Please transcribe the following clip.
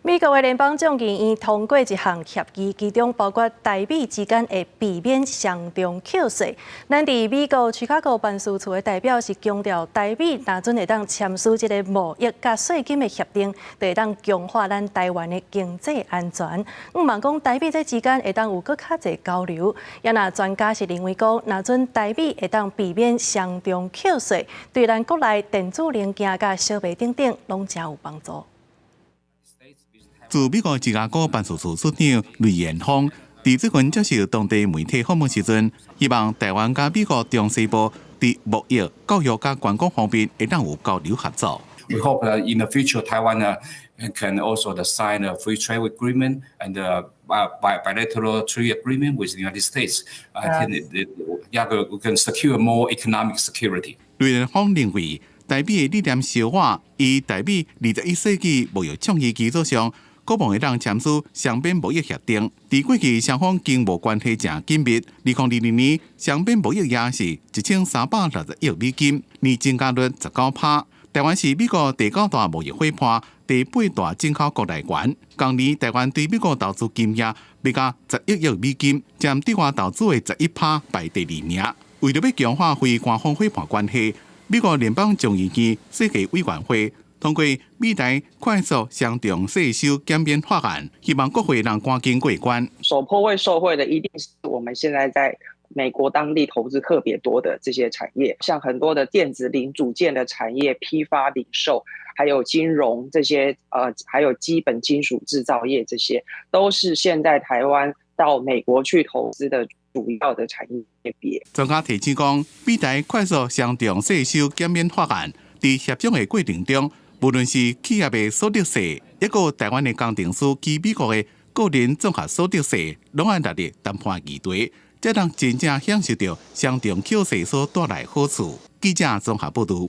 美國的聯邦眾議院通過一項協議，其中包括台美之間會避免雙重課稅。咱佇美國芝加哥辦事處的代表是強調，台美若準會當簽署這個貿易佮稅金的協定，就會當強化咱台灣的經濟安全。向望講台美這之間會當有閣較濟交流。也若專家是認為講，若準台美會當避免雙重課稅，對咱國內電子零件佮小賣等等攏誠有幫助。駐美國芝加哥辦事處處長雷延峰佇最近接受當地媒體訪問時陣，希望台灣佮美國中西部佇貿易、教育佮觀光方面會當有交流合作。 We hope that in the future Taiwan can also sign a free trade agreement and bilateral trade agreement with the United States. I think we can secure more economic security. 雷延峰認為，台美的理念相倚，以台美21世紀貿易倡議基礎上，渴望會當簽署雙邊貿易協定。佇過去雙方經貿關係誠緊密，2022年雙邊貿易額是1360億美金，年增加率19%。台灣是美國第九大貿易夥伴，第八大進口國來源。今年台灣對美國投資金額欲到11億美金，佔對外投資的11%，排第二名。為著欲強化非官方夥伴關係，美國聯邦眾議院設計委員會通過美台快速雙重稅收減免法案，希望國會能趕緊過關。首波會受惠的，一定是我們現在在美國當地投資特別多的這些產業，像很多的電子零組件的產業、批發零售，還有金融這些，還有基本金屬製造業，這些都是現在台灣到美國去投資的主要的產業別。專家提醒講，美台快速雙重稅收減免法案佇協商的過程中，無論是企業的所得稅，抑閣台灣的工程師及美國的個人綜合所得稅，攏愛納入談判議題，才能真正享受著雙重課稅所帶來好處。記者綜合報導。